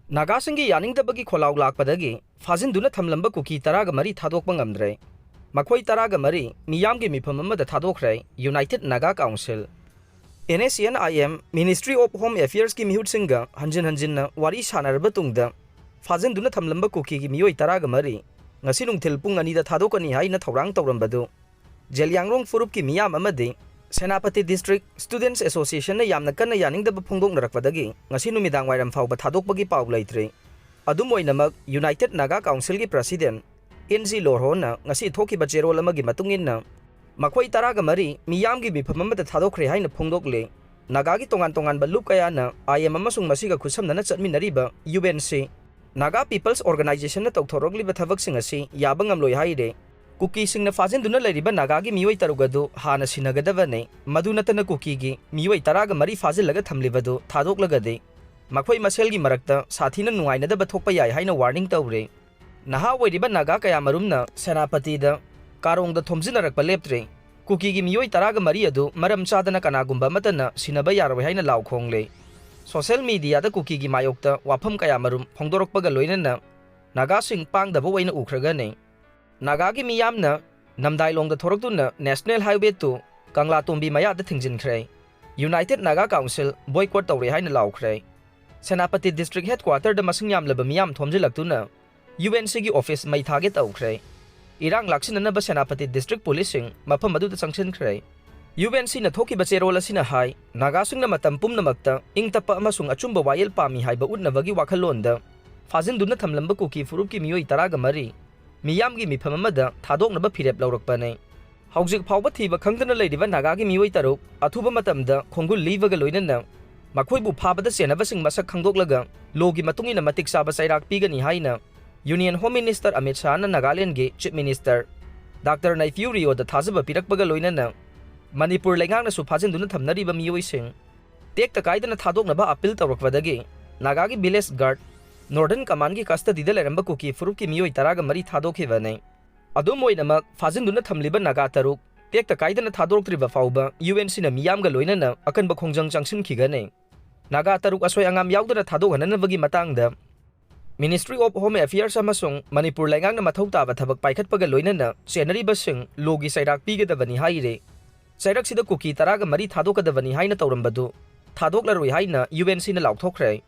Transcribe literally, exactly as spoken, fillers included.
ꯅꯥꯒꯥꯁꯤꯡꯒꯤ ꯌꯥꯅꯤꯡꯗꯕꯒꯤ ꯈꯣꯜꯂꯥꯎ ꯂꯥꯛꯄꯗꯒꯤ ꯐꯥꯖꯤꯟꯗꯨꯅ ꯊꯝꯂꯝꯕ ꯀꯨꯀꯤ ꯇꯔꯥꯒ ꯃꯔꯤ ꯊꯥꯗꯣꯛꯄ ꯉꯝꯗ꯭ꯔꯦ꯫ ꯃꯈꯣꯏ ꯇꯔꯥꯒ ꯃꯔꯤ ꯃꯤꯌꯥꯝꯒꯤ ꯃꯤꯐꯝ ꯑꯃꯗ ꯊꯥꯗꯣꯛꯈ꯭ꯔꯦ꯫ United Naga Council, N A C N I M, Ministry of Home Affairs ꯀꯤ ꯃꯤꯍꯨꯠꯁꯤꯡꯒ ꯍꯟꯖꯤꯟ ꯍꯟꯖꯤꯟꯅ ꯋꯥꯔꯤ ꯁꯥꯟꯅꯔꯕ ꯇꯨꯡꯗ ꯐꯥꯖꯤꯟꯗꯨꯅ ꯊꯝꯂꯝꯕ ꯀꯨꯀꯤꯒꯤ ꯃꯤꯑꯣꯏ ꯇꯔꯥꯒ ꯃꯔꯤ ꯉꯁꯤ ꯅꯨꯡꯊꯤꯜ ꯄꯨꯡ ꯑꯅꯤꯗ ꯊꯥꯗꯣꯛꯀꯅꯤ ꯍꯥꯏꯅ ꯊꯧꯔꯥꯡ ꯇꯧꯔꯝꯕꯗꯨ ꯖꯦꯂꯤꯌꯥꯡꯔꯣꯡ ꯐꯨꯔꯨꯞꯀꯤ ꯃꯤꯌꯥꯝ ꯑꯃꯗꯤ ꯁꯦꯅꯥꯄꯇꯤ District Students Association ꯅ ꯌꯥꯝꯅ ꯀꯟꯅ ꯌꯥꯅꯤꯡꯗꯕ ꯐꯣꯡꯗꯣꯛꯅꯔꯛꯄꯗꯒꯤ ꯉꯁꯤ ꯅꯨꯃꯤꯗꯥꯡ ꯋꯥꯏꯔꯝ ꯐꯥꯎꯕ ꯊꯥꯗꯣꯛꯄꯒꯤ ꯄꯥꯎ ꯂꯩꯇ꯭ꯔꯤ꯫ ꯑꯗꯨꯝ ꯑꯣꯏꯅꯃꯛ, United Naga Council ꯒꯤ President N G ꯂꯣꯔꯍꯣꯅ ꯉꯁꯤ ꯊꯣꯛꯈꯤꯕ ꯆꯦꯔꯣꯜ ꯑꯃꯒꯤ ꯃꯇꯨꯡ ꯏꯟꯅ, ꯃꯈꯣꯏ ꯇꯔꯥꯒ ꯃꯔꯤ ꯃꯤꯌꯥꯝꯒꯤ ꯃꯤꯐꯝ ꯑꯃꯗ ꯊꯥꯗꯣꯛꯈ꯭ꯔꯦ ꯍꯥꯏꯅ ꯐꯣꯡꯗꯣꯛꯂꯤ꯫ ꯅꯥꯒꯥꯒꯤ ꯇꯣꯉꯥꯟ ꯇꯣꯉꯥꯟꯕ ꯂꯨꯞ ꯀꯌꯥꯅ I M ꯑꯃꯁꯨꯡ ꯃꯁꯤꯒ ꯈꯨꯠꯁꯝꯅꯅ ꯆꯠꯃꯤꯟꯅꯔꯤꯕ U N C, Naga People's Organization ꯅ ꯇꯧꯊꯣꯔꯛꯂꯤꯕ ꯊꯕꯛꯁꯤꯡ ꯑꯁꯤ ꯌꯥꯕ ꯉꯝꯂꯣꯏ ꯍꯥꯏꯔꯦ꯫ ꯀꯨꯀꯤꯁꯤꯡꯅ ꯐꯥꯖꯤꯟꯗꯨꯅ ꯂꯩꯔꯤꯕ ꯅꯥꯒꯥꯒꯤ ꯃꯤꯑꯣꯏ ꯇꯔꯨꯛ ꯑꯗꯨ ꯍꯥꯟꯅ ꯁꯤꯟꯅꯒꯗꯕꯅꯤ꯫ ꯃꯗꯨ ꯅꯠꯇꯅ ꯀꯨꯀꯤꯒꯤ ꯃꯤꯑꯣꯏ ꯇꯔꯥꯒ ꯃꯔꯤ ꯐꯥꯖꯤꯜꯂꯒ ꯊꯝꯂꯤꯕꯗꯨ ꯊꯥꯗꯣꯛꯂꯒꯗꯤ ꯃꯈꯣꯏ ꯃꯁꯦꯜꯒꯤ ꯃꯔꯛꯇ ꯁꯥꯊꯤꯅ ꯅꯨꯡꯉꯥꯏꯅꯗꯕ ꯊꯣꯛꯄ ꯌꯥꯏ ꯍꯥꯏꯅ warning ꯇꯧꯔꯦ꯫ ꯅꯍꯥ ꯑꯣꯏꯔꯤꯕ ꯅꯥꯒꯥ ꯀꯌꯥꯃꯔꯨꯝꯅ ꯁꯦꯅꯥꯄꯇꯤꯗ ꯀꯥꯔꯣꯡꯗ ꯊꯣꯝꯖꯤꯟꯅꯔꯛꯄ ꯂꯦꯞꯇ꯭ꯔꯦ꯫ ꯀꯨꯀꯤꯒꯤ ꯃꯤꯑꯣꯏ ꯇꯔꯥꯒ ꯃꯔꯤ ꯑꯗꯨ ꯃꯔꯝ ꯆꯥꯗꯅ ꯀꯅꯥꯒꯨꯝꯕ ꯑꯃꯠꯇꯅ ꯁꯤꯟꯅꯕ ꯌꯥꯔꯣꯏ ꯍꯥꯏꯅ ꯂꯥꯎ ꯈꯣꯡꯂꯦ꯫ Social media ꯗ ꯀꯨꯀꯤꯒꯤ ꯃꯥꯌꯣꯛꯇ ꯋꯥꯐꯝ ꯀꯌꯥꯃꯔꯨꯝ ꯐꯣꯡꯗꯣꯔꯛꯄꯒ ꯂꯣꯏꯅꯅ ꯅꯥꯒꯥꯁꯤꯡ ꯄꯥꯡꯗꯕ ꯑꯣꯏꯅ ꯎꯈ꯭ꯔꯒꯅꯤ꯫ ꯅꯥꯒꯥꯒꯤ ꯃꯤꯌꯥꯝꯅ ꯅꯝꯗꯥꯏꯂꯣꯡꯗ ꯊꯣꯔꯛꯇꯨꯅ National Highway two ꯀꯪꯂꯥꯇꯣꯝꯕꯤ ꯃꯌꯥꯗ ꯊꯤꯡꯖꯤꯟꯈ꯭ꯔꯦ꯫ United Naga Council boycott ꯇꯧꯔꯦ ꯍꯥꯏꯅ ꯂꯥꯎꯈ꯭ꯔꯦ꯫ ꯁꯦꯅꯥꯄꯇꯤ District Headquarter ꯗ ꯃꯁꯤꯡ ꯌꯥꯝꯂꯕ ꯃꯤꯌꯥꯝ ꯊꯣꯝꯖꯤꯜꯂꯛꯇꯨꯅ U N C ꯒꯤ office ꯃꯩ ꯊꯥꯒꯦ ꯇꯧꯈ꯭ꯔꯦ꯫ ꯏꯔꯥꯡ ꯂꯥꯛꯁꯤꯟꯅꯅꯕ ꯁꯦꯅꯥꯄꯇꯤ District Police ꯁꯤꯡ ꯃꯐꯝ ꯑꯗꯨꯗ ꯆꯪꯁꯤꯟꯈ꯭ꯔꯦ꯫ U N C ꯅ ꯊꯣꯛꯈꯤꯕ ꯆꯦꯔꯣꯜ ꯑꯁꯤꯅ ꯍꯥꯏ, ꯅꯥꯒꯥꯁꯤꯡꯅ ꯃꯇꯝ ꯄꯨꯝꯅꯃꯛꯇ ꯏꯪ ꯇꯞꯄ ꯑꯃꯁꯨꯡ ꯑꯆꯨꯝꯕ ꯋꯥꯌꯦꯜ ꯄꯥꯝꯃꯤ ꯍꯥꯏꯕ ꯎꯠꯅꯕꯒꯤ ꯋꯥꯈꯜꯂꯣꯟꯗ ꯐꯥꯖꯤꯟꯗꯨꯅ ꯊꯝꯂꯝꯕ ꯀꯨꯀꯤ ꯐꯨꯔꯨꯞꯀꯤ ꯃꯤꯑꯣꯏ ꯇꯔꯥꯒ ꯃꯔꯤ ꯃꯤꯌꯥꯝꯒꯤ ꯃꯤꯐꯝ ꯑꯃꯗ ꯊꯥꯗꯣꯛꯅꯕ ꯐꯤꯔꯦꯞ ꯂꯧꯔꯛꯄꯅꯤ꯫ ꯍꯧꯖꯤꯛ ꯐꯥꯎꯕ ꯊꯤꯕ ꯈꯪꯗꯅ ꯂꯩꯔꯤꯕ ꯅꯥꯒꯥꯒꯤ ꯃꯤꯑꯣꯏ ꯇꯔꯨꯛ ꯑꯊꯨꯕ ꯃꯇꯝꯗ ꯈꯣꯡꯒꯨꯜ ꯂꯤꯕꯒ ꯂꯣꯏꯅꯅ ꯃꯈꯣꯏꯕꯨ ꯐꯥꯕꯗ ꯆꯦꯟꯅꯕꯁꯤꯡ ꯃꯁꯛ ꯈꯪꯗꯣꯛꯂꯒ law ꯒꯤ ꯃꯇꯨꯡ ꯏꯟꯅ ꯃꯇꯤꯛ ꯆꯥꯕ ꯆꯩꯔꯥꯛ ꯄꯤꯒꯅꯤ ꯍꯥꯏꯅ Union Home Minister Amit ꯁꯥꯍꯅ ꯅꯥꯒꯥꯂꯦꯟꯒꯤ Chief Minister Doctor Neiphiu ꯔꯤꯑꯣꯗ ꯊꯥꯖꯕ ꯄꯤꯔꯛꯄꯒ ꯂꯣꯏꯅꯅ ꯃꯅꯤꯄꯨꯔ ꯂꯩꯉꯥꯛꯅꯁꯨ ꯐꯥꯖꯤꯟꯗꯨꯅ ꯊꯝꯅꯔꯤꯕ ꯃꯤꯑꯣꯏꯁꯤꯡ ꯇꯦꯛꯇ ꯀꯥꯏꯗꯅ ꯊꯥꯗꯣꯛꯅꯕ appeal ꯇꯧꯔꯛꯄꯗꯒꯤ ꯅꯥꯒꯥꯒꯤ village guard Northern Command ꯒꯤ custody ꯗ ꯂꯩꯔꯝꯕ ꯀꯨꯀꯤ ꯐꯨꯔꯨꯞꯀꯤ ꯃꯤꯑꯣꯏ ꯇꯔꯥꯒ ꯃꯔꯤ ꯊꯥꯗꯣꯛꯈꯤꯕꯅꯤ꯫ ꯑꯗꯨꯝ ꯑꯣꯏꯅꯃꯛ, ꯐꯥꯖꯤꯟꯗꯨꯅ ꯊꯝꯂꯤꯕ ꯅꯥꯒꯥ ꯇꯔꯨꯛ ꯇꯦꯛꯇ ꯀꯥꯏꯗꯅ ꯊꯥꯗꯣꯔꯛꯇ꯭ꯔꯤꯕ ꯐꯥꯎꯕ U N C ꯅ ꯃꯤꯌꯥꯝꯒ ꯂꯣꯏꯅꯅ ꯑꯀꯟꯕ ꯈꯣꯡꯖꯪ ꯆꯪꯁꯤꯟꯈꯤꯒꯅꯤ꯫ ꯅꯥꯒꯥ ꯇꯔꯨꯛ ꯑꯁꯣꯏ ꯑꯉꯥꯝ ꯌꯥꯎꯗꯅ ꯊꯥꯗꯣꯛꯍꯟꯅꯅꯕꯒꯤ ꯃꯇꯥꯡꯗ Ministry of Home Affairs ꯑꯃꯁꯨꯡ ꯃꯅꯤꯄꯨꯔ ꯂꯩꯉꯥꯛꯅ ꯃꯊꯧ ꯇꯥꯕ ꯊꯕꯛ ꯄꯥꯏꯈꯠꯄꯒ ꯂꯣꯏꯅꯅ ꯆꯦꯟꯅꯔꯤꯕꯁꯤꯡ ꯂꯣꯒꯤ ꯆꯩꯔꯥꯛ ꯄꯤꯒꯗꯕꯅꯤ ꯍꯥꯏꯔꯦ꯫ ꯆꯩꯔꯛꯁꯤꯗ ꯀꯨꯀꯤ ꯇꯔꯥꯒ ꯃꯔꯤ ꯊꯥꯗꯣꯛꯀꯗꯕꯅꯤ ꯍꯥꯏꯅ ꯇꯧꯔꯝꯕꯗꯨ ꯊꯥꯗꯣꯛꯂꯔꯣꯏ ꯍꯥꯏꯅ ꯌꯨ ꯑꯦꯟ ꯁꯤꯅ ꯂꯥꯎꯊꯣꯛꯈ꯭ꯔꯦ꯫